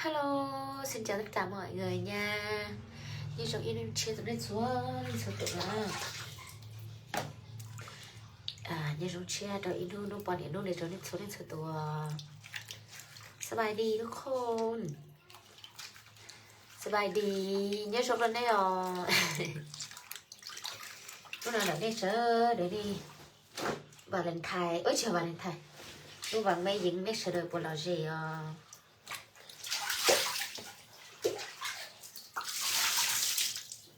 Hello, xin chào tất cả mọi người nha. Nyob zoo ib hnub tshiab rau nej txhua leej txhua tus na. Nyob zoo tshiab rau ib hnub, hnub poj niam hnub no rau nej txhua leej txhua tus. สบายดีทุกคน สบายดี nyob zoo rau nej os. Hnub no ntawm nej sawv daws li Valentine, ub tsis Valentine, hnub vas me yees nej sawv daws puas lom zem os?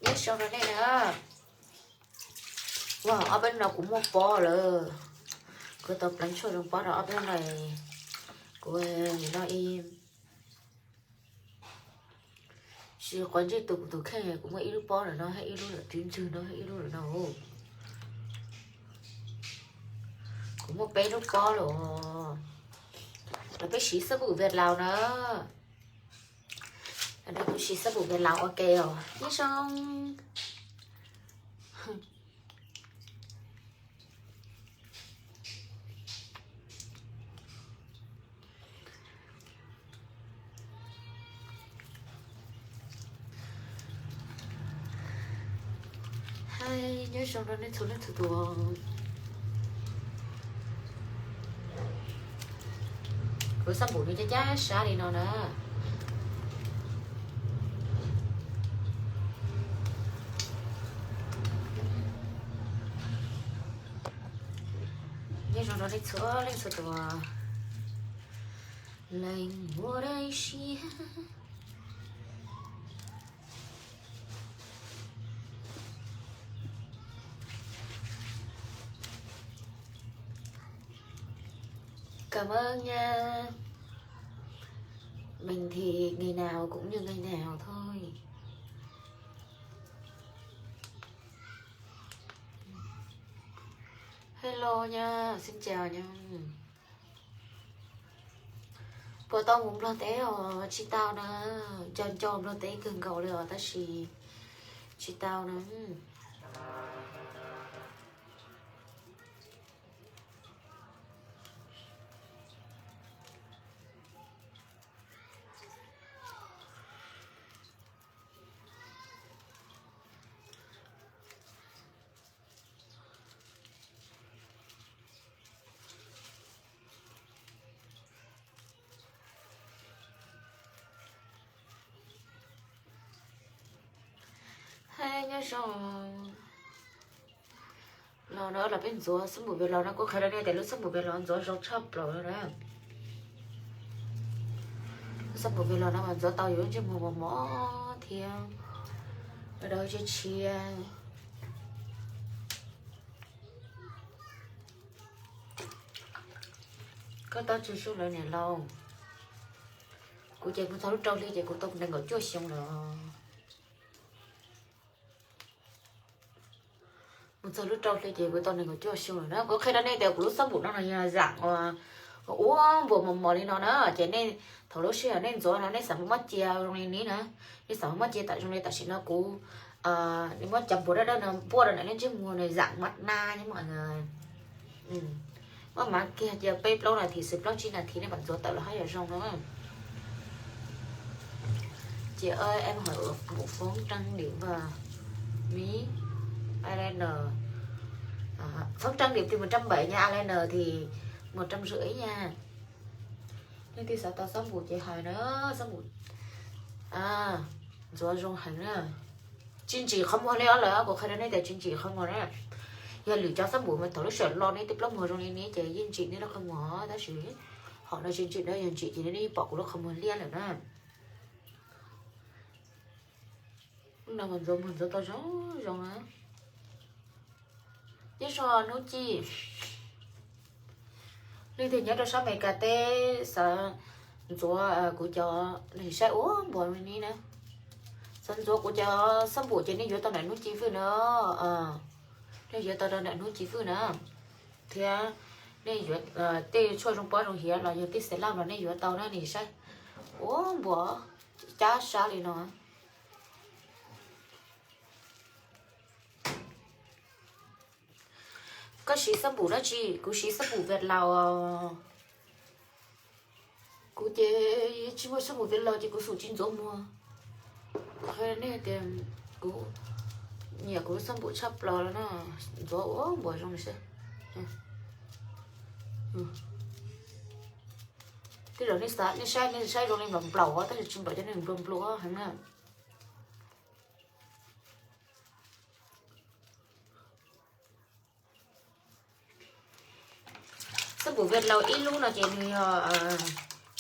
Nyob zoo rau nej na. Ua ob peb hnub no kuv muaj pob lawm, kuv tau pleev tshuaj zoo pob rau ob peb hnub no. Kuv no ib tsis quav ntsej tus kuv tus kheej, kuv muaj ib lub pob lawm no, ib lub lawm twb ntswg no, ib lub lawm no. Kuv muaj peb lub pob lawm. Los peb siv xab npum Việt Lào na. Kuv siv xab npum Việt Lào ua ke os. Nyob zoo. Hais nyob zoo rau nej txhua leej txhua tus. Kuv xab npum nws cab cab sab li no na. Nyob zoo rau nej txhua leej txhua tus. Leej muaj daim siab. Cảm ơn nha. Mình thì ngày nào cũng như ngày nào thôi. Hello nha, xin chào nha. Puas tau mus Nplog teb os? Tsis tau na. Nco nco Nplog teb kawg nkaus li os tab sis tsis tau na. Hais nyob zoo. Los no los peb ntxuav xab npum Việt Lào no, kuv qhia rau nej tias lub xab npum Việt Lào ntxuav zoo tshaj plaws na. Lub xab npum Việt Lào no mas ntxuav tau yus lub ntsej muag mos mos thiab, dawb dawb tshiab tshiab. Koj tau tswv su lawm niam laus. Kuv ces mus txog lub rau hli ces kuv tau nees nkaum cuaj xyoo lawm. Mus txog lub rau hli ces kuv tau nees nkaum cuaj xyoo lawm na. Kuv qhia rau nej tias kuv lub xab npum no no yog zaam ua npuas mos mos li no na, ces nej thaum lub sij hawm nej ntxuav no nej xav muab cia zoo li ni na, nej xav muab cia tam zoo li tam sim no kuv muab cov npuas dawb dawb no npuaj rau ntawm nej ntsej muag no zaam mab na nyob mos. Maj mam kiag cia peb plaub nas this, xwb plaub tsib nas this nej mam ntxuav tawm los haj yam zoo no. Chị ơi, em hỏi ở phủ Phấn Trăng Điểm và Mỹ eyeliner. À, Phấn Trăng Điểm thì một trăm bảy nha, eyeliner thì một trăm rưỡi nha. Leej twg xav tau xab npum ces hais na, xab npum ntxuav zoo heev na. Tsis ntsim qhov muag li os lawm, kuv qhia rau nej tias tsis ntsim qhov muag na. Yog lwm cov xab npum mas thaum lub sij hawm lo nej tej plaub muag zoo li ne ces yeej ntsim nej lub qhov muag, tab sis hom no tsis ntsim na, yog ntsim ces nej yeej pom kuv lub qhov muag liab lawm na. Lub no mas ntxuav muag ntxuav tau zoo zoo na. Nyob zoo Hnub Ci. Leej twg nyob rau sab Amelikas teb xav ntxuav kuv cov saib ua npuas li ne na, xav ntxuav kuv cov xab npum ces nej yuav tau ntawm Hnub Ci Fwj na. Nej yuav tau rau ntawm Hnub Ci Fwj na, thiab nej yuav tej tshuaj zoo pob zoo hiav los yog tej xev laj los nej yuav tau na, nej saib ua npuas cab sab li no. Koj siv xab npum dab tsi? Kuv siv xab npum Việt Lào. Kuv ces Tsis muaj xab npum vij laus ces kuv xum tsis ntxuav muag. Qhia nej tias kuv nyiam kuv xab npum tshaj plaws los no, ntxuav ua npuas zoo seb. Tej zaum nej saib, nej saib, nej saib zoo li nplaum nplaum tab sis tsis npaum cov neeg nplua nplua heev na. Xab npum vij laus ib lub no ces nws yog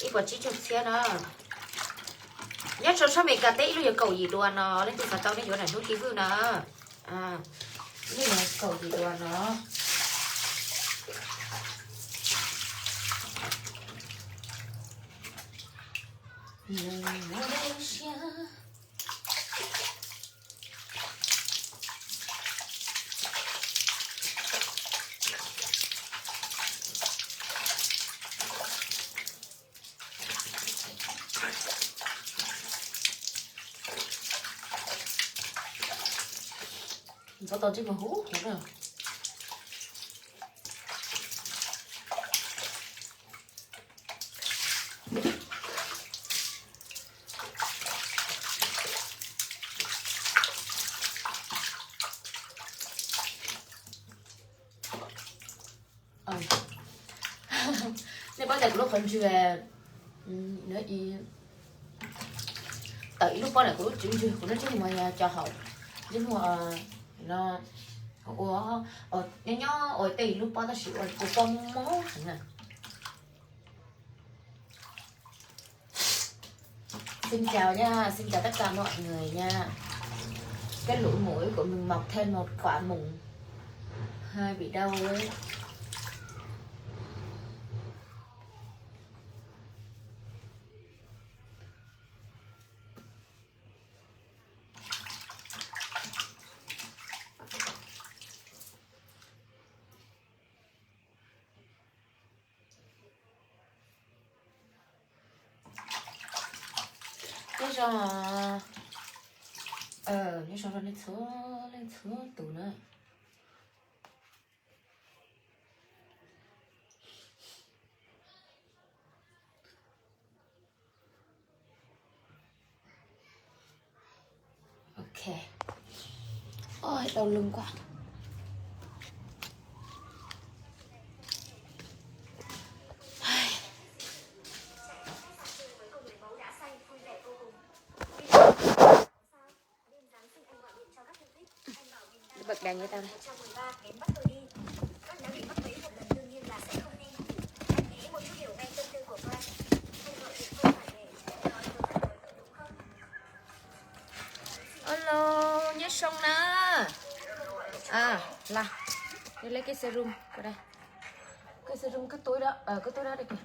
ib puas tsib caug txhiab na. Nyob rau sab Amelikas teb ib lub yog kaum yim duas no, leej twg xav tau nej yuav ntawm hnub ci vwj na. Ib lub yog kaum yim duas no. Ntxuav tau ntsej muag huv huv na. Nej paub tias kuv lub qhov ntswg tawm ib lub pob ntawm kuv lub tswv ntswg, kuv lub ntsej muag yog cov hauv ntsej muag no ua nyob nyob ua tej lub pob tab sis ua kuv pob mob heev na. Xin chào nha, xin chào tất cả mọi người nha. Cái lỗ mũi của mình mọc thêm một quả mụn hơi bị đau ấy. Nyob zoo, nyob zoo rau nej txhua leej txhua tus na. Ok. Ôi, đau lưng quá. Bật đèn cho tao này. Alo, nyob zoo na. A, la, đi lấy cái serum qua đây. Cái serum, cái túi đó, ờ, cái túi đó đi kìa.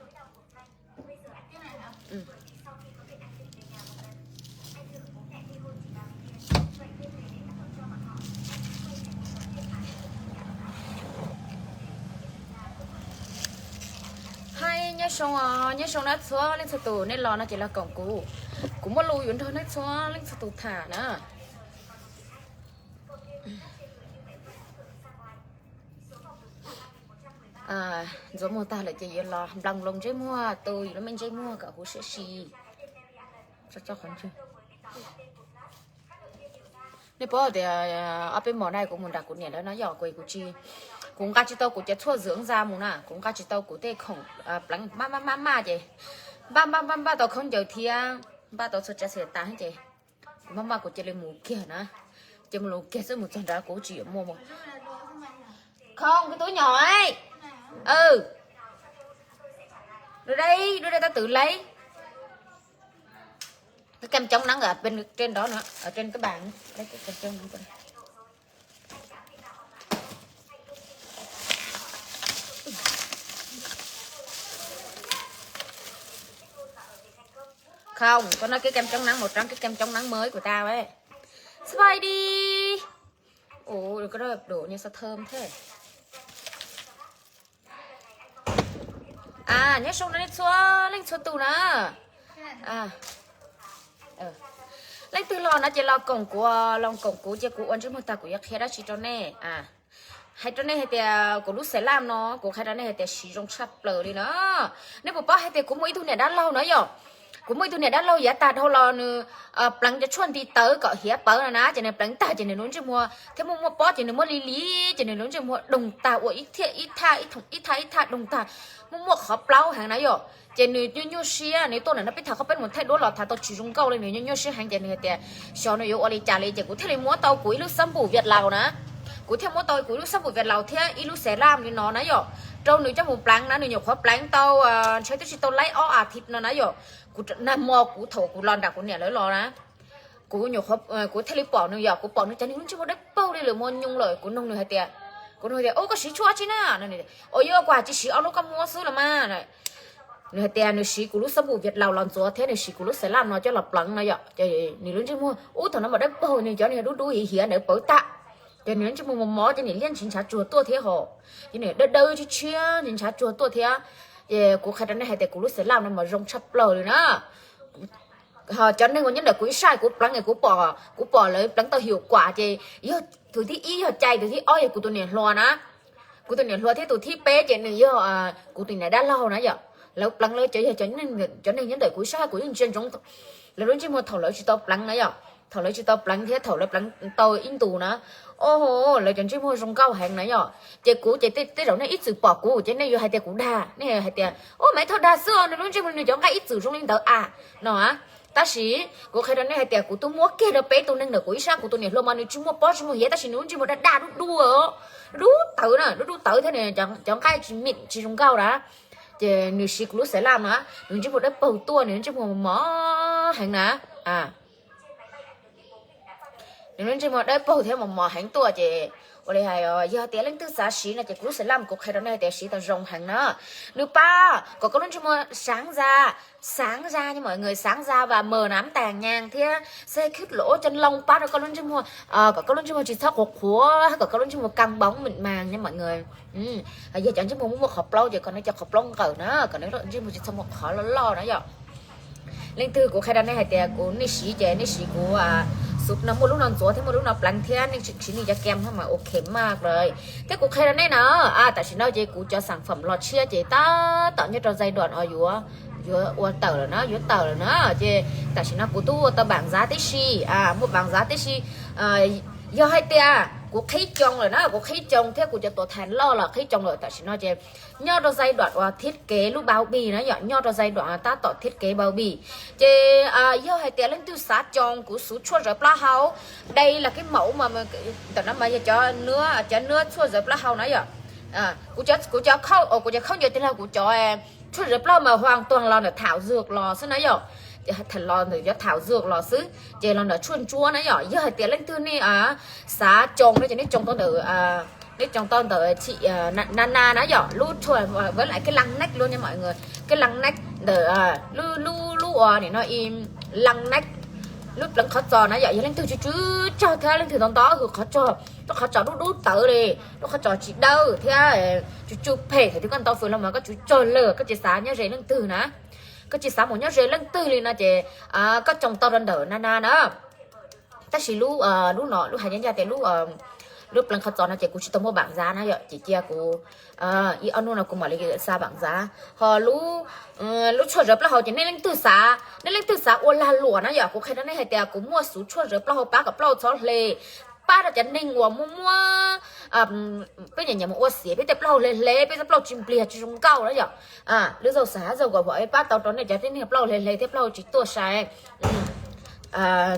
Hais nyob zoo os, nyob zoo na txhua leej txhua tus, nej los no ces los koom kuv. Kuv muaj lus yuav nrog nej txhua leej txhua tus tham na. Ntxuav muag tag lawm ces yuav los nploos nploos ntsej muag, tu yus lub me ntsej muag kom huv siab si. Tso tso qhov ntswg. Nej paub tias ob peb hmos no kuv mus nram kuv niam lawv no yog kuv, kuv tsis, kuv nqa tsis tau kuv cov tshuaj dưỡng da mus na, kuv nqa tsis tau kuv tej khoom pleev maj maj maj maj ces npaj npaj npaj npaj tau khaub ncaws thiab npaj tau txhua tsav txhia tas ces kuv maj maj kuv cia li mus kiag na, cia mus los kiag xwb, mus txog nrad kuv tsis yuav muaj mus. Không, cái túi nhỏ ấy. Ừ. Đưa đây, đưa đây tao tự lấy. Cái kem chống nắng ở bên trên đó nữa, ở trên cái bàn. Lấy cái kem chống nắng qua đây. Không, có nói cái kem chống nắng, một trắng cái kem chống nắng mới của tao ấy. Spidey. Ủa, đừng có đổ nhiều sao thơm thế. A, nyob zoo no nej txhua leej txhua tus na. Leej twg los no ces los koom kuv, los koom kuv ces kuv ua ntsej muag tag kuv yuav qhia dab tsi rau nej. Hais rau nej hais tias kuv lub xelam no kuv qhia rau nej hais tias siv zoo tshaj plaws li na. Nej puas paub hais tias kuv muaj ib tug niam dab laug na yom, Kuv muaj ib tug niam dab laug yav tag dhau los nws pleev cov tshuaj nti tawv kom hiav pawv no na, ces nws pleev tag ces nws lub ntsej muag thiab muaj muaj pob ces nws muab li li, ces nws lub ntsej muag doog tag ua ib thiaj ib thaj ib thaj ib thaj doog tag, muaj muaj qhov plaub heev na yom. Ces nws nyuaj nyuaj siab, nws tuaj ntawm no peb tham qhov peb mus thaij duab los tham tau tsis zoo nkauj li, nws nyuaj nyuaj siab heev ces nws hais tias xyov nws yuav ua li cas li, ces kuv thiaj li muab tau kuv ib lub xab npum Viaj Laus na, kuv thiaj muab tau kuv ib lub xab npum Viaj Laus thiab ib lub xelam li no na yom, rau nws coj mus pleev na, nws nyuam qhuav pleev tau, ntshai twb tsis tau laib ob as thiv no na yom. Kuv nag hmo kuv thaum kuv los nram kuv niam lawv los na, kuv, kuv thiaj li pom nws yom, kuv pom nws cas nws lub ntsej muag dawb paug li lawm, muag nyoos lawm, kuv nug nws hais tias, kuv nug tias, Ub, koj siv tshuaj dab tsi na? Ua, yog kuv tsis siv ob lub koj muab xwb los mas. Nws hais tias nws siv kuv lub xab npum Viaj Laus los ntxuav thiab nws siv kuv lub xelam no coj los pleev no yom, ces nws lub ntsej muag ub thaum no mas dawb paug, nws cov niag dub dub hiav hiav ntawd pawv tag, ces nws lub ntsej muag mos mos ces niam liab ntshis ntshav tsuag tuaj thiab hos, ces nws dawb dawb tshiab tshiab ntshis ntshav tsuag tuaj thiab. Ces kuv qhia rau nej hais tias kuv lub xelam no mas zoo tshaj plaws li na. Cov neeg uas nyob ntawm kuv ib sab kuv pleev es kuv pom, kuv pom lawv pleev tau hiav kuam ces yog tus thib ib yog Cai, tus thib ob yog kuv tus niam hluas na, kuv tus niam hluas thiab tus thib peb ces nws yog kuv tus niam dab laug na yom. Lawv pleev lawv cov yog cov neeg nyob ntawm kuv ib sab kuv yeej ntsia ntsoov lawv lub ntsej muag thaum lawv tsis tau pleev na yom, thaum lawv tsis tau pleev thiab thaum lawv pleev tau ib ntus na, o, lawv cov ntsej muag zoo nkauj heev na yom. Ces kuv ces tej zaum nej ib txwm pom kuv ces nej yuav hais tias kuv dag, nej hais tias, Ub, Maiv Thoj dag xwb os, nws lub ntsej muag nws cov nqaij ib txwm zoo li ntawd a, no. Tab sis kuv qhia rau nej hais tias kuv twb muab kiag rau peb tus neeg ntawm kuv ib sab, kuv tus niam hluas mas nws tsis muaj pob tsis muaj hiav tab sis nws lub ntsej muag daj daj dub dub, dub tawv na, dub dub tawv thiab nws cov nqaij tsis mim tsis zoo nkauj na. Ces nws siv kuv lub xelam no, nws ntsej muag dawb paug tuaj, nws ntsej muag mos heev na. Nws lub ntsej muag dawb paug thiab mos mos heev tuaj ces ua li hais, yog tias leej twg xav siv no ces kuv lub xelam kuv qhia rau nej hais tias siv tau zoo heev na. Nws pab kom koj lub ntsej muag sáng da, sáng da nha mọi người, sáng da và mờ nám tàn nhang thiab xê khít lỗ chân lông, pab rau koj lub ntsej muag, kom koj lub ntsej muag tsis txhob qhuav qhuav, kom koj lub ntsej muag căng bóng mịn màng nha mọi người. Yog cov ntsej muag muaj muaj qhov plaub ces kom nej cov qhov plaub nqawm na, kom nej ntsej muag tsis txhob muaj qhov loj loj na yom. Leej twg kuv qhia rau nej hais tias kuv nej siv ces nej siv kuv, xub no muaj lub no ntxuav thiab muaj lub no pleev thiab nej siv nej cov kem thiab mas ok maj lawm. Thiab kuv qhia rau nej na, tam sim no ces kuv cov sản phẩm los tshiab ces tab tom nyob rau giai đoạn uas yuav, yuav ua tawm lawm na, yuav tawm lawm na. Ces tam sim no kuv twb ua tau bảng giá tib si, muaj bảng giá tib si. Yog hais tias kuv qhib coo lawm na, kuv qhib coo thiab kuv cov tuam thas loj los qhib coo lawm, tam sim no ces nyob rau giai đoạn uas thiết kế lub bao bì na yom, nyob rau giai đoạn tab tom thiết kế bao bì. Ces yog hais tias leej twg xav coo kuv xuv tshuaj zawv plaub hau, đây là cái mẫu mà, ntawm no mas yog cov, cov nws tshuaj zawv plaub hau na yom. Kuv cov khauj, kuv cov khaub ncaws tij laug, kuv cov tshuaj zawv plaub hau mas hoàn toàn los ntawm thảo dược los xwb na yom. Los ntawm cov thảo dược los xwb ces los ntawm tshuaj ntsuab na yom. Yog hais tias leej twg nej xav coo no ces nej coo tau ntawm, nej coo tau ntawm chim na na na yom, lub tshuaj với lại cái lăng nách luôn nha mọi người, cái lăng nách ntawm lub, lub, lub uas nim no lăng nách, lub pleev qhov txos na yom. Yog leej twg tsw tsw tsog thiab leej twg ntau ntau hwj qhov txos, lub qhov txos dub dub tawv li, lub qhov txos tsis dawb thiab tsw tsw phem, thaum twg koj ntau fws los mas koj tsw tsog lawm, koj tsis xav nyob ze leej twg na, koj tsis xav mus nyob ze leej twg li no ces koj coo tau rau ntawm na na na. Tab sis lub, lub no lub hais ncaj ncaj tias lub, lub pleev qhov txos no ces kuv tsis tau muaj bảng giá na yom, ces cia kuv ib ob hnub no kuv mam li xa bảng giá. Ho lub, lub tshuaj zawv plaub hau ces nej leej twg xav, nej leej twg xav ua lag luam na yom, kuv qhia rau nej hais tias kuv muaj xuv tshuaj zawv plaub hau pab kom plaub hau txhob hle, pab rau cov neeg uas muaj muaj, peb nyiam nyiam mus ua xiav peb tej plaub hau hle hle, peb tej plaub hau tsis npliag tsis zoo nkauj na yom. Lub zaug xav zaug kom pab tau rau nej cov tib neeg plaub hau hle hle thiab plaub hau tsis tuaj sai,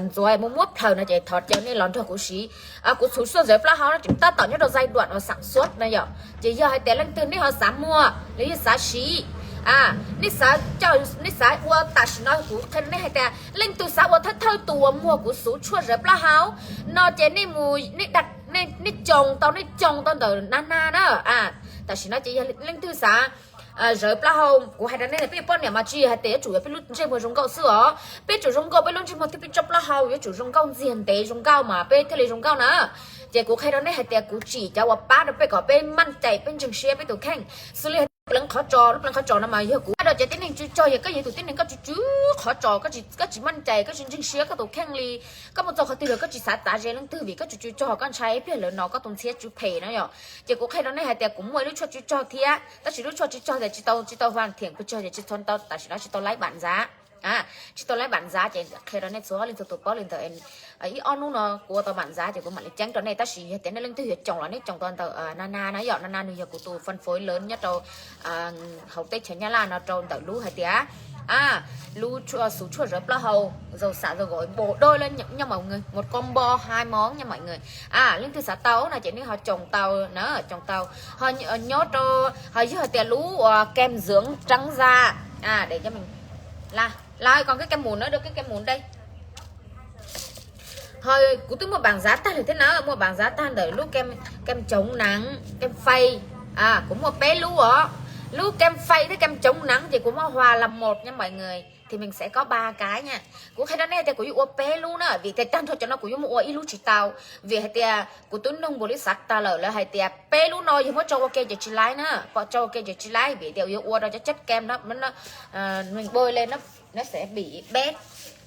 ntxuav muaj muab plhaws no ces thov caw nej los nrog kuv siv. Kuv xuv xuaj zawv plaub hau no tab tom nyob rau giai đoạn uas sản xuất na yom, ces yog hais tias leej twg nej ho xav muag los yog xav siv, nej xav, nej xav ua tam sim no kuv qhia rau nej hais tias leej twg xav ua thawj thawj tus uas muag kuv xuv tshuaj zawv plaub hau no ces nej mus, nej coo tau, nej coo tau ntawm na na na. Tam sim no ces yog leej twg xav zawv plaub hau, kuv hais rau nej peb poj niam mas tsis hais tias yuav tsum yog peb lub ntsej muag zoo nkauj xwb os, peb tsum zoo nkauj peb lub ntsej muag thiab peb tsob plaub hau yuav tsum zoo nkauj ntxiag ntev zoo nkauj mas peb thiaj li zoo nkauj na. Ces kuv qhia rau nej hais tias kuv tsim cov uas pab rau peb kom peb maj cai peb ntseeg siab peb tus kheej. Xws li hais tias pleev qhov txos, lub pleev qhov txos no mas yog kuv pab rau cov tib neeg tsw tsog, yog koj yog tus tib neeg koj tsw tsw qhov txos, koj tsis maj cai koj tsis ntseeg siab koj tus kheej li, koj mus txog qhov twg los koj tsis xav txav ze leej twg vim koj tsw tsw tsog koj ntshai ib pliag lawv no koj tus ntxhiab tsw phem na yom. Ces kuv qhia rau nej hais tias kuv muaj ib lub tshuaj tsw tsog thiab tab sis lub tshuaj tsw tsog tias tsis tau, tsis tau hoàn thiện pes tsawg ces tsis txhua tau, tam sim no tsis tau laib bảng giá. Tau lab bản giá ces qhia rau nej txhua leej txhua tus paub li ntawd. Ib ob hnub no kuv ua tau bản giá ces kuv mam li ceeb rau nej, tab sis yog tias nej leej twg yuav coom los nej coom tau ntawm Nana na yom, Nana nws yog kuv tus phân phối lớn nyob rau hauv teb chaws Nyab Laj no rau ntawm lub hais tias lub xuv tshuaj zawv plaub hau, dầu xả dầu gội bộ đôi luôn nha mọi người, một combo hai món nha mọi người. Leej twg xav tau no ces nej ho coom tau na, coom tau. Ho nyob rau, ho yog hais tias lub kem dưỡng trắng da, để cho mình Lai còn cái kem mụn nữa, đưa cái kem mụn đây. Ho kuv twb muaj bản giá tag lawm thiab na, muaj bản giá tag ntawm lub kem, kem chống nắng, kem face. Kuv muaj peb lub os. Lub kem face thiab kem chống nắng ces kuv muab hòa làm một nha mọi người, thì mình sẽ có ba cái nha. Kuv qhia rau nej tias kuv yuav ua peb lub na, vim tias tag nrho cov no kuv yuav muab ua ib lub tsis tau. Vim hais tias kuv twb nug npaum li xav tag lawm, lawv hais tias peb lub no yog muab tso ua kem ces tsis laib na, pom tso ua kem ces tsis laib, vim tias yuav ua rau cov chất kem đó, mình bôi lên nó sẽ bị bết,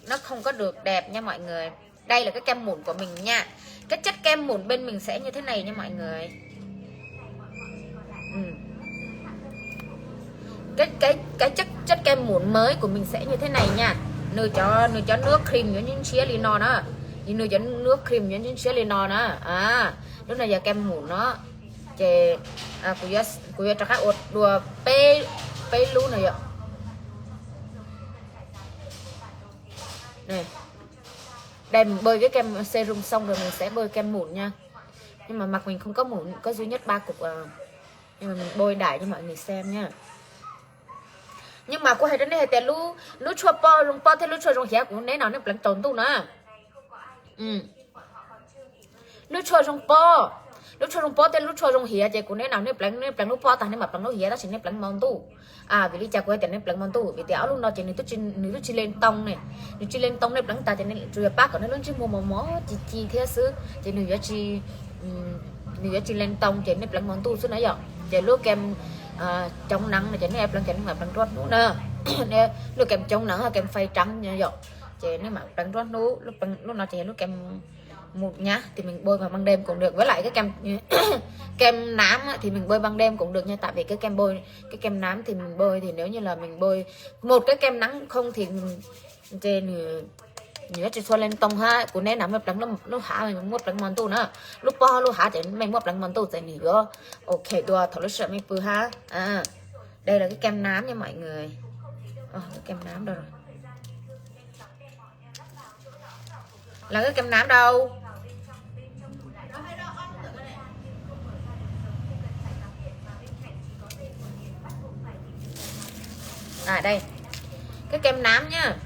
nó không có được đẹp nha mọi người. Đây là cái kem mụn của mình nha. Cái chất kem mụn bên mình sẽ như thế này nha mọi người. Cái cái cái chất chất kem mụn mới của mình sẽ như thế này nha. Nws cov, nws cov nước cream yuav ntshiab li no na. Nws cov nước cream yuav ntshiab li no na. Lub no yog kem mụn no. Ces kuv yuav rov qab ua dua peb, peb lub no yom. Đây, mình bôi cái kem serum xong rồi mình sẽ bôi kem mụn nha. Nhưng mà mặt mình không có mụn, có duy nhất ba cục à. Nhưng mà mình bôi đại cho mọi người xem nha. Nhưng mà kuv hais rau nej hais tias lub, lub tshuaj poj zoo poj thiab lub tshuaj zoo hiav kuv neb no nej pleev tau ntuj na. Lub tshuaj zoo poj, lub tshuaj zoo poj thiab lub tshuaj zoo hiav ces kuv neb no nej pleev, nej pleev lub poj tag nej mam pleev lub hiav, tab sis nej pleev hmo ntuj. Vim li cas kuv hais tias nej pleev hmo ntuj? Vim tias ob lub no ces nws twb tsis len too ne, nws tsis len too, nej pleev tag ces nej tsuas yog pab kom nej lub ntsej muag mos mos ci ci thiab xwb ces nws yuav tsis, nws yuav tsis len too ces nej pleev hmo ntuj xwb na yom. Ces lub kem chống nắng no ces nej pleev ces nej mam pleev nruab hnub na. Lub kem chống nắng, kem face trắng yom, ces nej mam pleev nruab hnub. Lub no ces yog lub kem mụn nhá, thì mình bôi vào ban đêm cũng được, với lại cái kem kem nám á, thì mình bôi ban đêm cũng được nha, tại vì cái kem bôi, cái kem nám thì mình bôi thì nếu như là mình bôi một cái kem nắng không thì ces nws, nws yuav tsis txhua len too ha. Kuv neb no mej pleev lub hav, mej muab pleev hmo ntuj na. Lub poj lub hav ces mej muab pleev hmo ntuj ces nws yuav ok dua thaum lub sij hawm mej pw ha. Đây là cái kem nám nha mọi người. Cái kem nám đâu rồi? Là cái kem nám đâu? À đây. Cái kem nám nhá.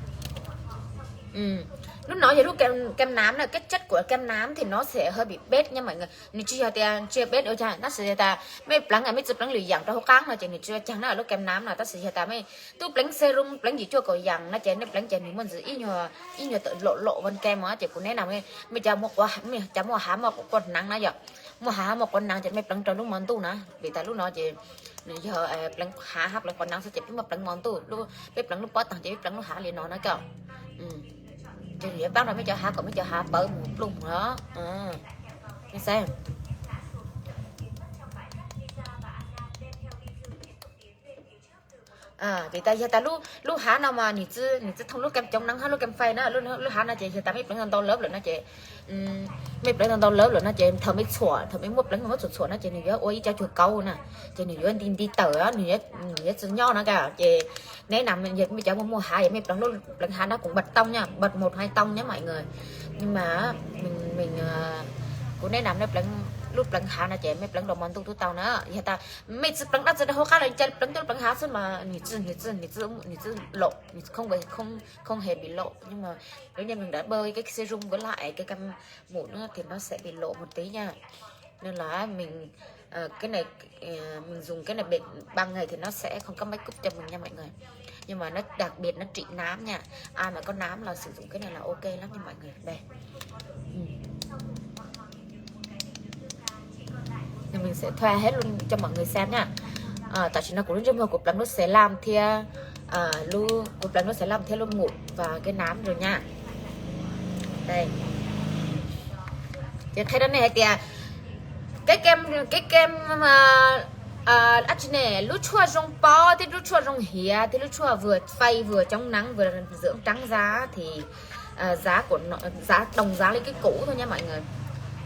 Lub no yog lub kem, kem nám na, cái chất của kem nám thì nó sẽ hơi bị bết nha mọi người. Nws tsis yog tias tsis bết ua cas, tab sis yog tas mej pleev, mej tsis pleev lwm yam rau hauv qab no ces nws tsis ua cas na lub kem nám no, tab sis yog tas mej twb pleev serum, pleev yim cuaj kaum yam no ces nej pleev ces nws muaj ntxiv ib nyuag, ib nyuag tawm lom lom von kem os. Ces kuv neb no mej cov muaj, cov muaj hav muaj quav nang na yom, muaj hav muaj quav nang ces mej pleev rau lub hmo ntuj na, vim tas lub no ces nws yog pleev hav hab pleev quav nang xwb ces peb muab pleev hmo ntuj, peb pleev lub pob taag ces peb pleev lub hav li no na koj. Ces nws yuav paab rau mej cov hav kom mej cov hav pawv mus pluj mus os. Vim tas yog tas lub hav no mas nws tsi, nws tsi thooj lub kem chống nắng hab lub kem face na. Lub hav no ces yog tas mej pleev ntau ntau lawv lawm no ces, mej pleev ntau ntau lawv lawm no ces thaum mej txhuam, thaum mej muab pleev muab txhuam txhuam no ces nws yuav ua ib co cuag kauv na, ces nws yuav nti nti tawm, nws yuav tsi nyob no ka. Ces neb na mej cov muaj muaj hav, yog mej pleev lub, pleev hav no kuv bật tông nha, bật một hai tông nhé mọi người. Nhưng mà mình, mình, kuv neb na mej pleev lub pleev hav no ces mej pleev rau hmo ntuj tub tau na. Yog tas mej tsi pleev dab tsi rau hauv qab los cas pleev coj pleev hav xwb mas nws tsi, nws tsi, nws tsi, nws tsi lom, nws không, không, không hề bị lộn. Nhưng mà nếu như mình đã bôi cái serum với lại cái kem mụn á, thì nó sẽ bị lộ một tí nha. Nên là mình, ờ, cái này, ờ, mình dùng cái này bệt băng này thì nó sẽ không có make up cho mình nha mọi người. Nhưng mà nó đặc biệt nó trị nám nha. Ai mà có nám là sử dụng cái này là ok lắm nha mọi người. Đây. Thì mình sẽ thoa hết luôn cho mọi người xem nha. Tam sim no kuv lub ntsej muag kuv pleev lub xav lam thiab, lub, kuv pleev lub xav lam thiab lub mụn và cái nám rồi nha. Đây. Ces qhia rau nej hais tias cái kem, cái kem mà Ab tsi ne, lub tshuaj zoo pob thiab lub tshuaj zoo hiav thiab lub tshuaj vừa phay vừa chống nắng vừa dưỡng trắng da thì giá của nó, giá đồng giá với cái cũ thôi nha mọi người.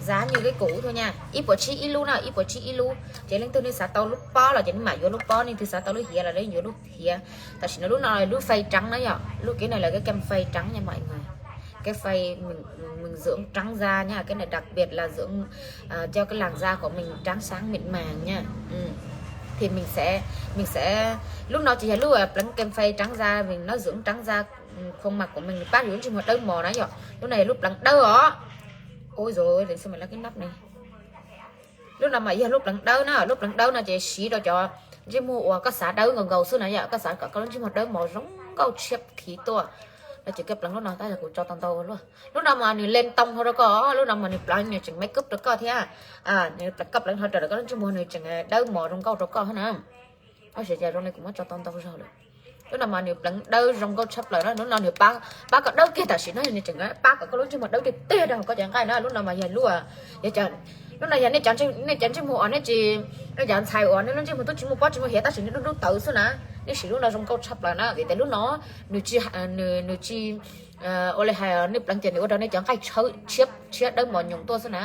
Giá như cái cũ thôi nha. Ib puas tsib ib lub na, ib puas tsib ib lub. Ces leej twg nej xav tau lub pob los ces nej mam yuav lub pob, leej twg xav tau lub hiav los nej yuav lub hiav. Tam sim no lub no lub phay trắng na yom, lub cái này là cái kem phay trắng nha mọi người. Cái phay mình dưỡng trắng da nha, cái này đặc biệt là dưỡng cho cái làn da của mình trắng sáng mịn màng nha. Thì mình sẽ mình sẽ lub no ces yog lub pleev kem phay trắng da, mình nó dưỡng trắng da, khuôn mặt của mình, pab yuav lub ntsej muag dawb mos na yom. Lub no yog lub pleev dawb os. Ôi rồi sao mày lắp cái nắp này. Lub no mas yog lub pleev dawb na, lub pleev dawb no ces siv rau cov ntsej muag uas koj xav dawb nkaus nkaus xwb na yom, koj xav kom koj lub ntsej muag dawb mos zoo nkauj tshiab khiv tuaj no ces koj pleev lub no, tab yog kuv tso tau ntau luaj. Lub no mas nws lên tông hau rau koj, lub no mas nws pleev nws tseem make up rau koj thiab. Nws pleev koj pleev hau rau koj lub ntsej muag nws tseem dawb mos zoo nkauj rau koj thiab na. Tab sis cas zoo li kuv muab tso tau ntau zog lawm. Lub no mas nws pleev dawb zoo nkauj tshaj plaws na, lub no nws pab, pab koj dawb kiag tam sim no, nws tseem pab kom koj lub ntsej muag dawb tiag tiag rau hauv koj cov nqaij na. Lub no mas yog lub, yog, lub no yog nej cov ntsej muag uas nej tsis, nej cov ntxhais uas nej lub ntsej muag twb tsis muaj pob tsis muaj hiav tab sis nej dub dub tawv xwb na, nej siv lub no zoo nkauj tshaj plaws na, vim tias lub no nws tsis, nws tsis, ua li hais nej pleev ces nws ua rau nej cov nqaij tshiab tshiab dawb mos nyoos tuaj xwb na.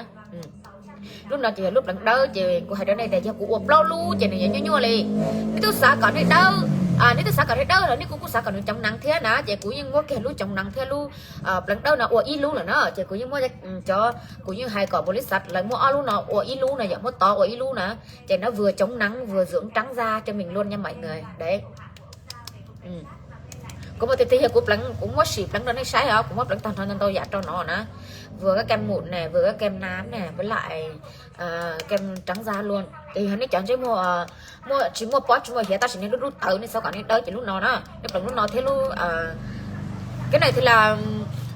Lub no ces yog lub pleev dawb, ces kuv hais rau nej tias yog kuv ua plaub lub ces nws yuav nyuaj nyuaj li. Nej twb xav kom nej dawb, nej twb xav kom nej dawb los nej kuj kuj xav kom nws chống nắng thiab na, ces kuv yeej muab kiag lub chống nắng thiab lub pleev dawb no ua ib lub lawm na, ces kuv yeej muab cov, kuv yeej hais kom npaum li xav lawv muab ob lub no ua ib lub na, yog muab tov ua ib lub na, ces nó vừa chống nắng vừa dưỡng trắng da cho mình luôn nha mọi người đấy. Kuv muaj tiag tiag yog kuv pleev, kuv muab sim pleev rau nej saib os, kuv muab pleev tag nrho ntau ntau yam rau no na. Vừa cái kem mụn này, vừa cái kem nám này, với lại kem trắng da luôn. Ces yog nej cov ntsej muag muaj, tsis muaj pob tsis muaj hiav tab sis nej dub dub tawv, nej xav kom nej dawb ces lub no na, nej pleev lub no thiab lub, cái này thì là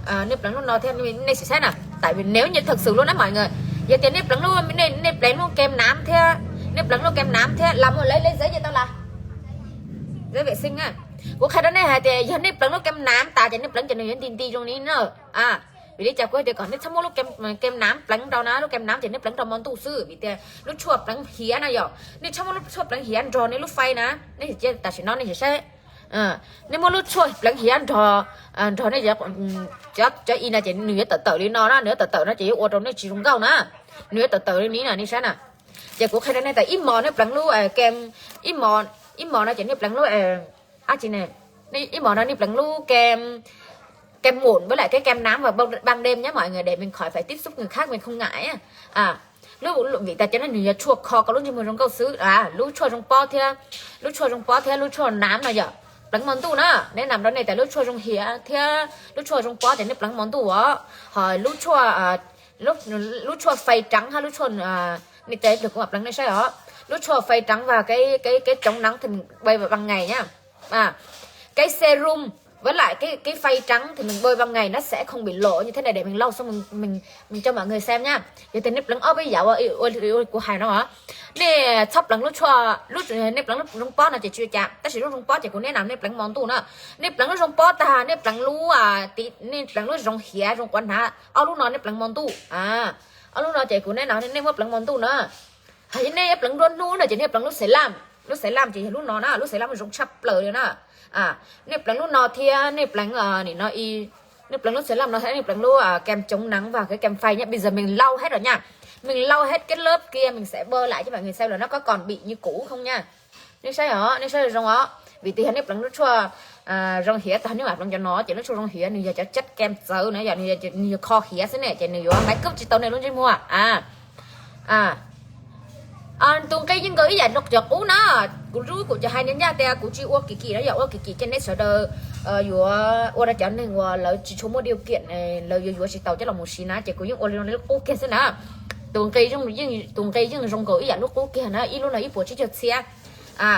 nej pleev lub no thiab, nej sim saib na. Tại vì nếu như thật sự luôn đó mọi người, yog tias nej pleev lub, nej pleev lub kem nám thiab, nej pleev lub kem nám thiab, làm ơn lấy, lấy giấy cho tao làm. Giấy vệ sinh á. Kuv qhia rau nej hais tias yog nej pleev lub kem nám tas ces nej pleev ces nws yuav nti nti zoo li na. Vim li cas kuv hais tias kom nej txhob muab lub kem, kem nám pleev rau na, lub kem nám ces nej pleev rau hmo ntuj xwb, vim tias lub tshuaj pleev hiav na yom, nej txhob muab lub tshuaj pleev hiav nrog nej lub fais na. Nej tam sim no nej saib, nej muab lub tshuaj pleev hiav nrog, nrog nej cov, cov i no ces nws yuav tawm tawm li no na, nws yuav tawm tawm no ces yuav ua rau nej tsis zoo nkauj na, nws yuav tawm tawm li ni na, nej saib na. Ces kuv qhia rau nej tias ib hmos nej pleev lub kem, ib hmos, ib hmos no ces nej pleev lub, ab tsi ne, ib hmos no nej pleev lub kem, kem mụn với lại cái kem nám vào ban đêm nhé mọi người, để mình khỏi phải tiếp xúc người khác, mình không ngại á. Vim tias cov no nws yog tshuaj kho koj lub ntsej muag zoo nkauj xwb. Lub tshuaj zoo pob thiab, lub tshuaj zoo pob thiab lub tshuaj nám no yom, pleev hmo ntuj na. Nej nam rau nej tias lub tshuaj zoo hiav thiab lub tshuaj zoo pob ces nej pleev hmo ntuj os. Ho lub tshuaj, lub tshuaj phay trắng hab lub tshuaj, nej tes lug kuv mam pleev nej saib os. Lub tshuaj phay trắng và cái, cái chống nắng thì mình bôi vào ban ngày nhá. Cái serum với lại cái, cái phay trắng thì mình bôi ban ngày nó sẽ không bị lộ như thế này, để mình lau xong mình, mình, mình cho mọi người xem nha. Yog tias nej pleev ob peb yam ua, ua, ua kuv hais no, nej txhob pleev lub tshuaj, lub, nej pleev lub zoo pob no ces tsis ua cas, tab sis lub zoo pob ces kuv neb nam nej pleev hmo ntuj na. Nej pleev lub zoo pob tag nej pleev lub, nej pleev lub zoo hiav zoo quav hnav, ob lub no nej pleev hmo ntuj. Ob lub no ces kuv neb nam nej muab pleev hmo ntuj na. Hos nej yuav pleev nruab hnub no ces nej pleev lub xev lam, lub xev lam ces yog lub no na, lub xev lam zoo tshaj plaws li na. Nej pleev lub no thiab nej pleev, nim no, nej pleev lub xev lam no thiab nej pleev lub kem chống nắng và cái kem phay nhé. Bây giờ mình lau hết rồi nha. Mình lau hết cái lớp kia mình sẽ bôi lại cho mọi người xem là nó có còn bị như cũ không nha. Nej saib os, nej saib zoo os. Vim tias yog nej pleev lub tshuaj zoo hiav tag nej mam pleev cov no ces lub tshuaj zoo hiav nws yog cov chất kem txawv na, yog nws yog, nws yog kho hiav xwb ne ces nws yuav make up tsis tau nej lub ntsej muag. Tus nqi yeej nkaus ib yam nrog cov qub na. Kuv lub kuv cov hais ncaj ncaj tias kuv tsis ua kim kim na, yog ua kim kim ces nej sawv daws yuav ua rau cov neeg uas lawv tsis tshua muaj điều kiện, lawv yuav yuav tsis tau coj los mus siv na, ces kuv yeej ua li no li lub qub kiag xwb na. Tus nqi yeej, tus nqi yeej zoo nkaus ib yam lub qub kiag na, ib lub no ib puas tsib caug txhiab.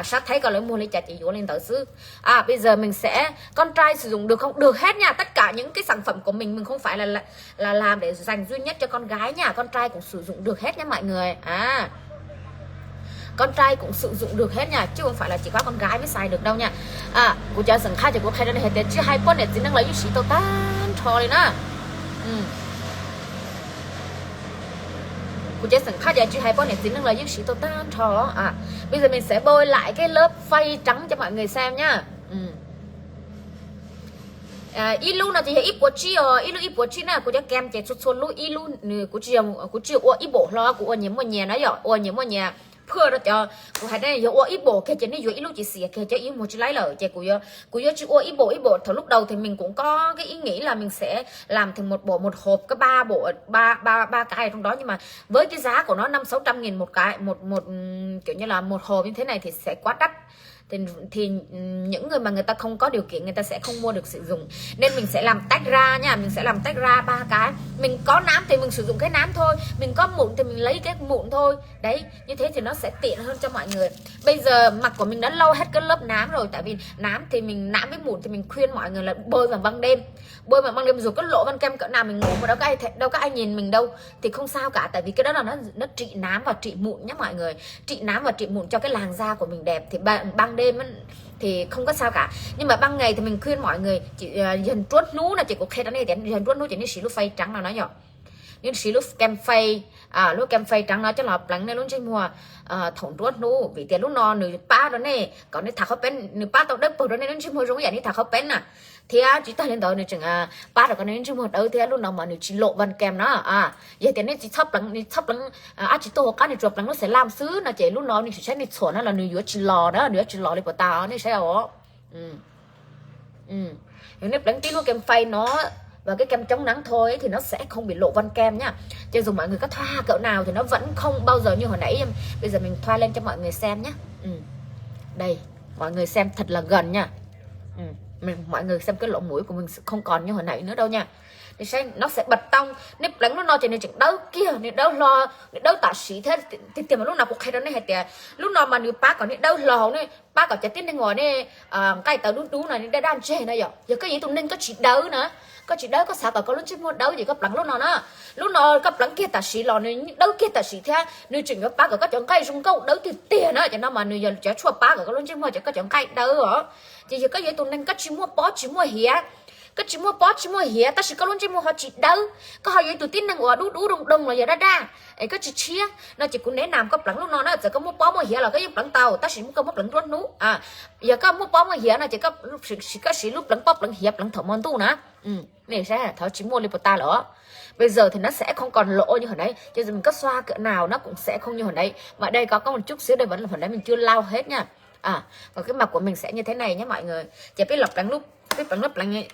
Sab Thaib ko lawv muag li cas ces yuav li ntawd xwb. À, bây giờ mình sẽ, con trai sử dụng được không? Được hết nha. Tất cả những cái sản phẩm của mình, mình không phải là, là, là làm để dành duy nhất cho con gái nha. Con trai cũng sử dụng được hết nha mọi người. À, con trai cũng sử dụng được hết nha, chứ không phải là chỉ có con gái mới xài được đâu nha. À, kuv cov xeem Thaib ces kuv qhia rau nej hais tias tsis hais poj niam txiv neej los yeej siv tau tag nrho li na. Kuv ces xeem khaj ces tsis hais poj niam txiv neej los yeej siv tau tag nrho. Bây giờ mình sẽ bôi lại cái lớp phay trắng cho mọi người xem nhá. Ib lub no ces yog ib puas tsib os, ib lub ib puas tsib na. Kuv cov kem ces txhua txhua lub ib lub nws kuv tsis, kuv tsis ua ib bổ hlo, kuv ua nyias muaj nyias na yom, ua nyias muaj nyias. Phwj rau cov kuv hais ne, yog ua ib bổ kiag ces nej yuav ib lub ces xiam kiag cov ib muag tsis laib lawm ces kuv yuav tsis ua ib bổ ib bổ. Thaum lúc đầu thì mình cũng có cái ý nghĩ là mình sẽ làm thành một bộ một hộp có ba bộ ba ba ba cái trong đó, nhưng mà với cái giá của nó năm sáu trăm nghìn một cái, một một kiểu như là một hộp như thế này thì sẽ quá đắt. Thì, thì những người mà người ta không có điều kiện người ta sẽ không mua được sử dụng, nên mình sẽ làm tách ra nha, mình sẽ làm tách ra ba cái. Mình có nám thì mình sử dụng cái nám thôi, mình có mụn thì mình lấy cái mụn thôi. Đấy, như thế thì nó sẽ tiện hơn cho mọi người. Bây giờ mặt của mình đã lau hết cái lớp nám rồi, tại vì nám thì mình, nám với mụn thì mình khuyên mọi người là bôi vào ban đêm. Bôi vào ban đêm dù có lỗ ban kem cỡ nào mình ngủ mà đâu có ai th-, đâu có ai nhìn mình đâu thì không sao cả, tại vì cái đó là nó nó trị nám và trị mụn nhé mọi người. Trị nám và trị mụn cho cái làn da của mình đẹp thì ban, ban đêm á, thì không có sao cả. Nhưng mà ban ngày thì mình khuyên mọi người chỉ, ờ, yog nruab hnub no ces kuv qhia rau nej tias yog nruab hnub ces nej siv lub phay trắng no no yom. Nej siv lub kem phay, lub kem phay trắng no coj los pleev nej lub ntsej muag thaum nruab hnub, vim tias lub no nws pab rau nej kom nej tha qhov peeb, nws pab tau dawb paug rau nej lub ntsej muag zoo ib yam nej tha qhov peeb na. Thiab tsis tag li ntawd nws tseem pab rau kom nej lub ntsej muag dawb thiab. Lub no mas nws tsis lộn ban kem no. Yog tias nej tsis txhob pleev, nej txhob pleev, ab tsis tuaj hauv qab, nej tsuas pleev lub xaiv laj xwb no ces lub no nej tsis saib nej txhuam no los nws yuav tsis los na, nws yuav tsis los li puas tas, nej saib os. Nếu nếp đánh tí lúa kem phay nó và cái kem chống nắng thôi ấy, thì nó sẽ không bị lộ vân kem nhá. Cho dù mọi người có thoa cỡ nào thì nó vẫn không bao giờ như hồi nãy. Bây giờ mình thoa lên cho mọi người xem nhé. Đây, mọi người xem thật là gần nha. Mình, mọi người xem cái lỗ mũi của mình không còn như hồi nãy nữa đâu nha. Nó sẽ bật tông. Nếp đánh lúc no thì nó chỉnh đớp kia, nó đớp lo, nó đớp tả sĩ thế. Thì, thì mà lúc nào cũng khai ra nó hài tiệt. Lúc nào mà nó pá còn nó đớp lo, nó pab kom cov tib neeg uas nej nqaij tawv dub dub no nej daj daj ntseg no yom. Yog koj yog ib tug neeg koj tsis dawb na, koj tsis dawb, koj xav kom koj lub ntsej muag dawb ces koj pleev lub no na. Lub no koj pleev kiag tam sim los nws dawb kiag tam sim thiab nws tseem yuav pab kom koj cov nqaij zoo nkauj dawb tiag tiag na. Cov no mas nws yog cov tshuaj pab kom koj lub ntsej muag, cov koj cov nqaij dawb os. Ces yog koj yog ib tug neeg koj tsis muaj pob tsis muaj hiav, koj tsis muaj pob tsis muaj hiav tab sis koj lub ntsej muag ho tsis dawb, koj ho yog ib tug tib neeg uas dub dub doo doo los yog daj daj, es koj tsis tshiab no ces kuv nev nam koj pleev lub no na. Txawm koj muaj pob muaj hiav los koj yeej pleev tau, tab sis koj muab pleev nruab hnub. Yog koj muaj pob muaj hiav no ces koj siv lub pleev pob pleev hiav pleev thaum hmo ntuj na. Thov tsis muaj li puas tas lawm. Bây giờ thì nó sẽ không còn lỗ như hồi nãy. Cho dù mình có xoa cỡ nào nó cũng sẽ không như hồi nãy. Và đây có, có một chút xíu đây vẫn là hồi nãy mình chưa lau hết nha. Còn cái mặt của mình sẽ như thế này nhé mọi người. Ces peb los pleev lub, peb pleev lub pleev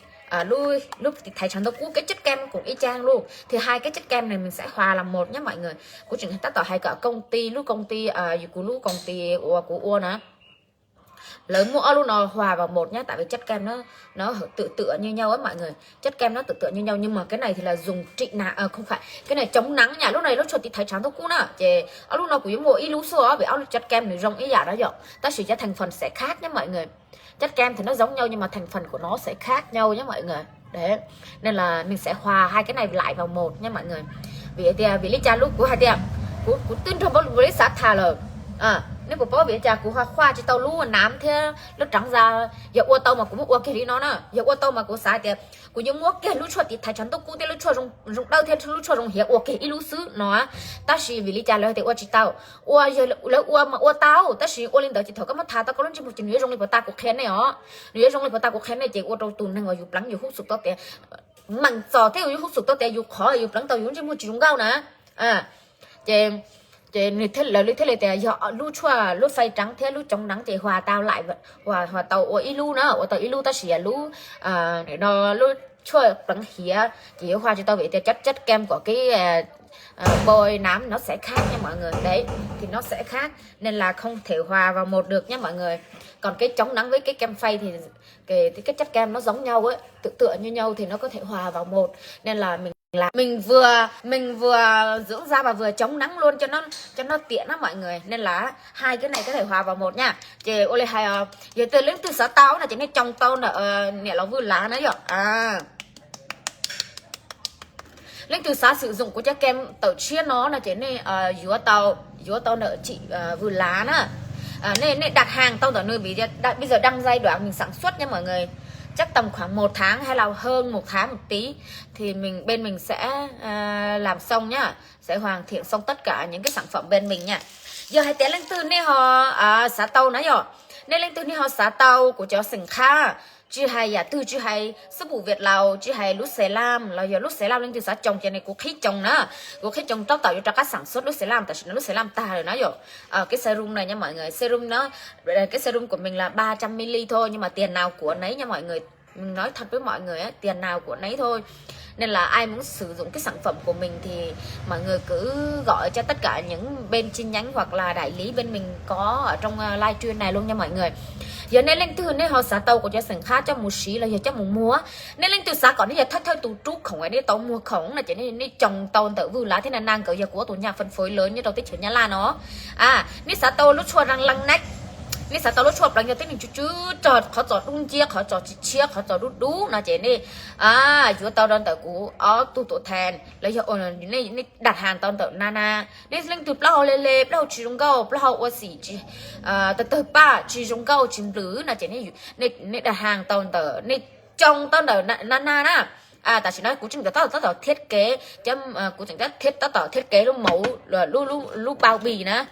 lub, lub thầy trắng tao cú cái chất kem cũng y chang luôn. Thì hai cái chất kem này mình sẽ hòa làm một nhé mọi người. Kuv tseem tab tom hais kom công ty, lub công ty, kuv lub công ty uas kuv ua na, lawv muab ob lub no hòa vào một nhé, tại vì chất kem nó, nó tự tựa như nhau á mọi người. Chất kem nó tự tựa như nhau nhưng mà cái này thì là dùng trị nắng, không phải, cái này chống nắng nha. Lub no lub tshuaj tiv thaiv tshav ntuj kub na. Ces ob lub no kuv yuav muaj ib lub xwb os, vim ob lub chất kem nws zoo ib yam đó yom, tab sis cov thành phần sẽ khác nhé mọi người. Chất kem thì nó giống nhau nhưng mà thành phần của nó sẽ khác nhau nhé mọi người. Đấy. Nên là mình sẽ hòa hai cái này lại vào một nhé mọi người. Vim tias, vim li cas lub, kuv hais tias, kuv, kuv twb nrog npawg Lis xav tham lawm. Nej puas paub vim li cas kuv ho khuaj tsis tau lub nam thiab lub trắng da? Yog ua tau mas kuv muab ua kiag li no na. Yog ua tau mas kuv xav tias kuv yuav muab kiag lub tshuaj tiv thaiv tshav ntuj kub thiab lub tshuaj zoo dawb thiab lub tshuaj zoo hiav ua kiag ib lub xwb no. Tab sis vim li cas lawv tias ua tsis tau? Ua, yog lawv ua mas ua tau, tab sis ua li ntawd ces thaum koj muab tha tau koj lub ntsej muag ces nws yuav zoo li puas tas kuv qhia nej os. Nws yuav zoo li puas tas kuv qhia nej ces ua rau tus neeg uas yus pleev yus hub xum tau tias meem txom thiab yus hub xum tau tias yus qhov yus pleev tau yus ntsej muag tsis zoo nkauj na. Ces, ces nws thiaj, lawv li thiaj li tias yog lub tshuaj, lub phay trắng thiab lub chống nắng ces hòa tau lại, hòa, hòa tau ua ib lub na, ua tau ib lub tab sis lub, no lub tshuaj pleev hiav ces yuav hòa tsis tau vim tias chất, chất kem của cái bôi nám nó sẽ khác nha mọi người. Đấy, thì nó sẽ khác nên là không thể hòa vào một được nhé mọi người. Còn cái chống nắng với cái kem phay thì cái, cái chất kem nó giống nhau ấy, tự tựa như nhau thì nó có thể hòa vào một. Nên là mình là mình vừa, mình vừa dưỡng da và vừa chống nắng luôn cho nó, cho nó tiện đó mọi người. Nên là hai cái này có thể hòa vào một nha. Ces ua li hais, yog tias leej twg xav tau no ces nej cog tau ntawm niam laus Vwj Lav na yom. Leej twg xav sử dụng kuv cov kem tawm tshiab no no ces nej yuav tau, yuav tau ntawm chị Vwj Lav na. Nej, nej đặt hàng tau ntawm nws vì bây giờ đang giai đoạn mình sản xuất nha mọi người. chắc tầm khoảng một tháng hay là hơn một tháng một tí thì mình bên mình sẽ à, làm xong nhá, sẽ hoàn thiện xong tất cả những cái sản phẩm bên mình nha. Yog hais tias leej twg nej ho à, xav tau na yom, nej leej twg nej ho xav tau kuv cov xeem khab, tsis hais yam twg, tsis hais xab pum Việt Lào, tsis hais lub xav lam los yog lub xav lam leej twg xav tsoo ces nej kuv qhib tsoo na. Kuv qhib tsoo tab tom yuav rov qab sản xuất lub xav lam, tam sim no lub xav lam tag lawm na yom. Cái serum này nha mọi người, serum nó cái serum của mình là ba trăm ml thôi nhưng mà tiền nào của nấy nha mọi người. Mình nói thật với mọi người á, tiền nào của nấy thôi. Nên là ai muốn sử dụng cái sản phẩm của mình thì mọi người cứ gọi cho tất cả những bên chi nhánh hoặc là đại lý bên mình có ở trong à, live stream này luôn nha mọi người. Yog nej leej twg nej ho xav tau kuv cov xeem khab coj mus siv los yog coj mus muag, nej leej twg xav kom nej yog thawj thawj tus rub khoom, nej tau muag khoom no ces nej tsoo tau ntawm Vwj Lav thiab Na Na nkawd, yog kuv ob tug nhà phân phối lớn nyob rau teb chaws Nyab Laj no. A, nej xav tau lub tshuaj răng lăng nách, nej xav tau lub tshuaj pleev yog tib neeg tsw tsw rog, qhov txos dub nciab, qhov txos tsis tshiab, qhov txos dub dub no ces nej yuav tau rau ntawm kuv ob tug tuam than los yog nej đặt hàng tau ntawm Na Na. Nej leej twg plaub hau le le, plaub hau tsis zoo nkauj, plaub hau ua xim tawg tawg paj, tsis zoo nkauj tsis nplws no ces nej đặt hàng tau ntawm, nej tsoo tau ntawm Na Na na. Tam sim no kuv tseem tab tom tab tom thiết kế, kuv tseem tab tom thiết kế lub mẫu, lub bao bì na.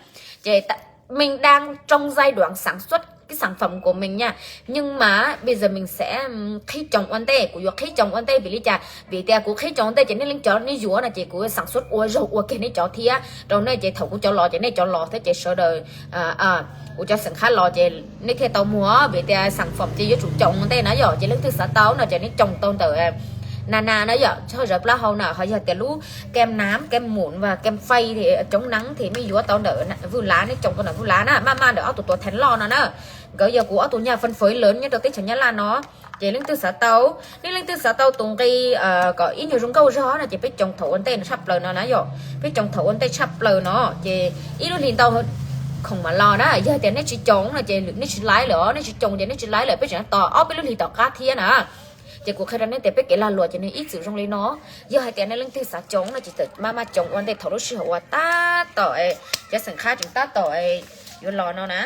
Ces mình đang trong giai đoạn sản xuất cái sản phẩm của mình nha. Nhưng mà bây giờ mình sẽ qhib tsoo ua ntej, kuv yuav qhib tsoo ua ntej vim li cas? Vim tias kuv qhib tsoo ua ntej ces nej leej cov nej yuav no ces kuv sản xuất ua zaug ua kiag nej cov thiab rau nej, ces thaum kuv cov los ces nej cov los thiab ces sawv daws kuv cov xeem khab los ces nej thiaj tau muag, vim tias sản phẩm ces yuav tsum tsoo ua ntej na yom. Ces leej twg xav tau no ces nej tsoo tau ntawm Na Na na yom, tshuaj zawv plaub hau na, ho yog tias lub kem nám, kem mụn và kem phây thì chống nắng thì nej yuav tau ntawm Vwj Lav, nej tsoo tau ntawm Vwj Lav na, maj maj ntawm ob tug tuam than loj no na. Nkawd yog kuv ob tug nhà phân phối lớn nyob rau teb chaws Nyab Laj no. Ces leej twg xav tau, nej leej twg xav tau tus nqi kom ib nyuag zoo nkauj zog no ces peb tsoo thaum ua ntej no tshaj plaws no na yom. Peb tsoo thaum ua ntej tshaj plaws no ces ib lub hlis ntau khoom mam los na. Yog tias nej tsis tsoo no ces nej tsis laiv lawm, nej tsis tsoo ces nej tsis laiv lawm, peb tseem tos ob peb lub hlis tom qab thiab na. Ces kuv qhia rau nej tias peb kev lag luam ces nws ib txwm zoo li no. Yog hais tias nej leej twg xav tsoo no ces maj maj tsoo ua ntej thaum lub sij hawm uas tab tom cov xeem khab tseem tab tom yuav los no na.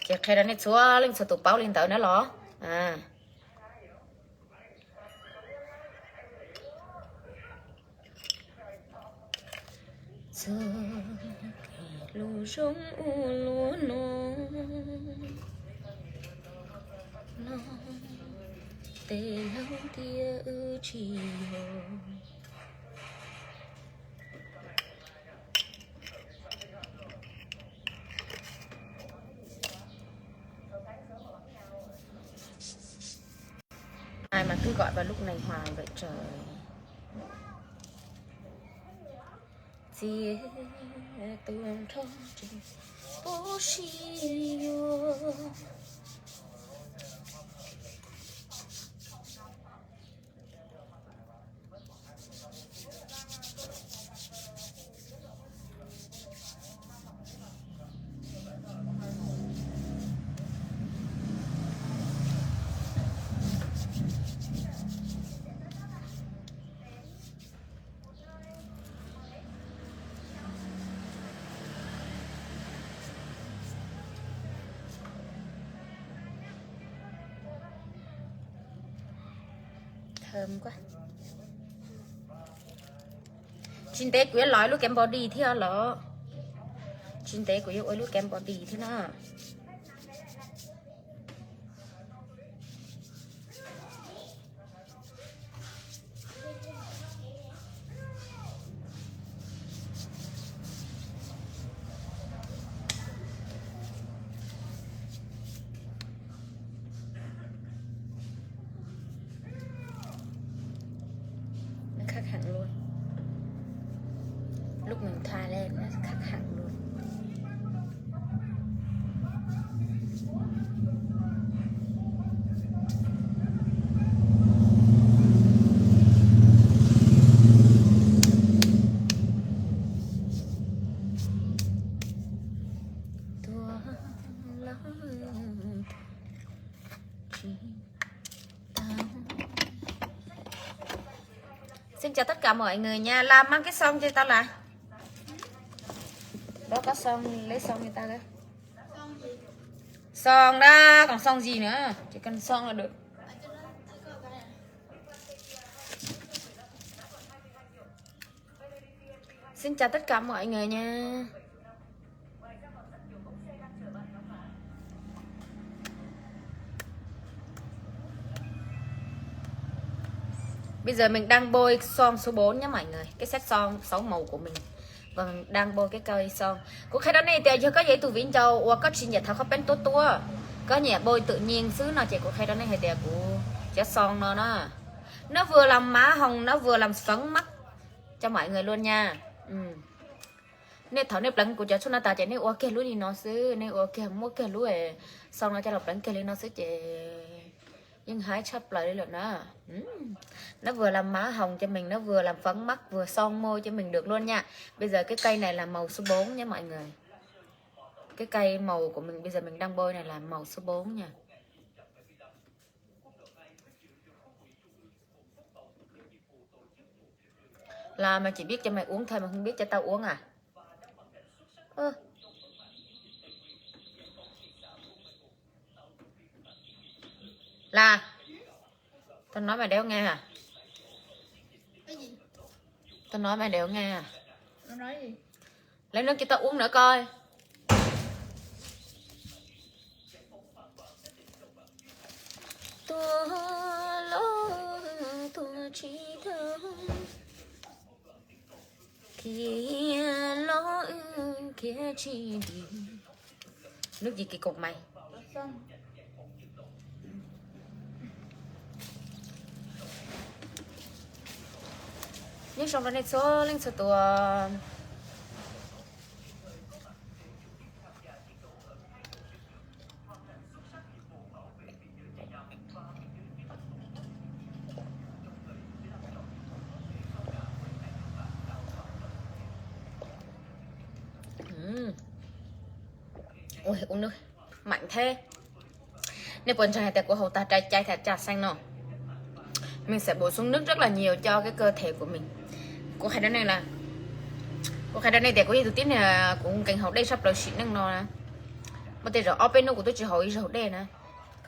Ces qhia rau nej txhua leej txhua tus paub li ntawd na los. Txog lub zoo ua luaj no, no tej laug tias wb tsis yog. Ai mà cứ gọi vào lúc này hoài vậy trời. Txiv tuag nrho tsis pub sib yuav. Tsis ntev kuv yuav los lub kem body thiab los. Tsis ntev kuv yuav ua lub kem body thiab no. Nó khác hẳn luôn. Lúc mình thoa lên nó khác hẳn luôn. Xin chào tất cả mọi người nha. Làm mang cái son cho tao là. Đó có son, lấy son cho tao đó. Xoo da, koom xoo zis na, ces koom xoo da. Xin chào tất cả mọi người nha. Bây giờ mình đang bôi son số bốn nhé mọi người. Cái set son sáu màu của mình. Và mình đang bôi cái cây son. Kuv qhia rau nej tias yog koj yog ib tug viv ncaus uas koj tsis nyiam thov kho peeb tuab tuab, koj nyiam bôi tự nhiên xwb no ces kuv qhia rau nej hais tias kuv cov son no na, nó vừa làm má hồng, nó vừa làm phấn mắt cho mọi người luôn nha. Nej thaum nej pleev kuv cov tshuaj no tas ces nej ua kiag lub li no xwb, nej ua kiag muab kiag lub son no coj los pleev kiag li no xwb ces yeej haib tshaj plaws li lawm na. Nó vừa làm má hồng cho mình, nó vừa làm phấn mắt, vừa son môi cho mình được luôn nha. Bây giờ cái cây này là màu số bốn nhé mọi người. Cái cây màu của mình bây giờ mình đang bôi này là màu số bốn nha. Là mày chỉ biết cho mày uống thôi, mày không biết cho tao uống à? Ơ. Là tao nói mày đéo nghe à? Cái gì? Tao nói mày đéo nghe à? Nó nói gì? Lấy nước cho tao uống nữa coi. Tua lo, tua tsis tau, khiav lo khiav tsis dim. Nước gì kỳ cục mày? Nyob zoo rau nej txhua leej txhua tus. Ui, uống nước mặn thế. Nên puas ntseeg hais tias kuv haus tag chai, chai trà xanh no. Mình sẽ bổ sung nước rất là nhiều cho cái cơ thể của mình. Kuv qhia rau nej, kuv qhia rau nej tias kuv yog tus tib neeg kuv nkees haus dej tshaj plaws sim neej no na. Muaj tej zaum ob peb hnub kuv twb tsis haus ib zaug dej na.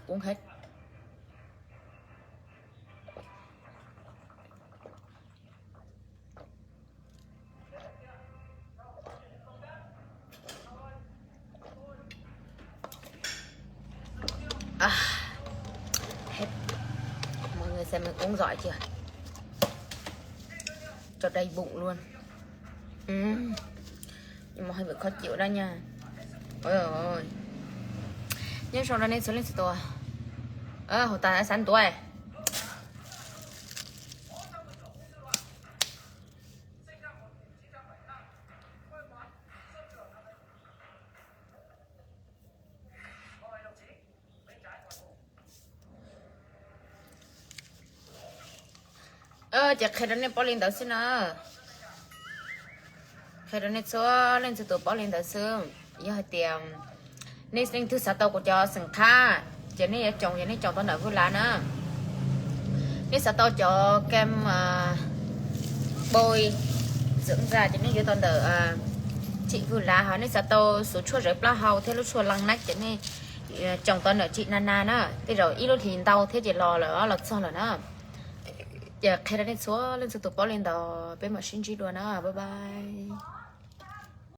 Kuv nkees À, hết. Mọi người xem mình uống giỏi chưa? Cho đầy bụng luôn. Ui, nhưng mà hơi bị khó chịu đó nha. Ôi dồi ôi. Nyob zoo rau nej txhua leej txhua tus. Ơ, hauv tas sab ntuav. Ces qhia rau nej paub li ntawd xwb na. Qhia rau nej txhua leej txhua tus paub li ntawd xwb. Yog hais tias nej leej twg xav tau kuv cov xeem thab ces nej yuav tsoo, ces nej tsoo tau ntawm Vwj Lav na. Nej xav tau cov kem bôi dưỡng da ces nej yuav tau ntawm Trịnh Vwj Lav, ho nej xav tau xuv tshuaj zeb plaub hau thiab lub tshuaj lăng nách ces nej tsoo tau ntawm Trịnh Nana na. Tej zaum ib lub hlis ntau thiab ces los lawm, los txog lawm na. Ces qhia rau nej txhua leej txhua tus paub li ntawd, peb mam sib ntsib dua na, bye bye.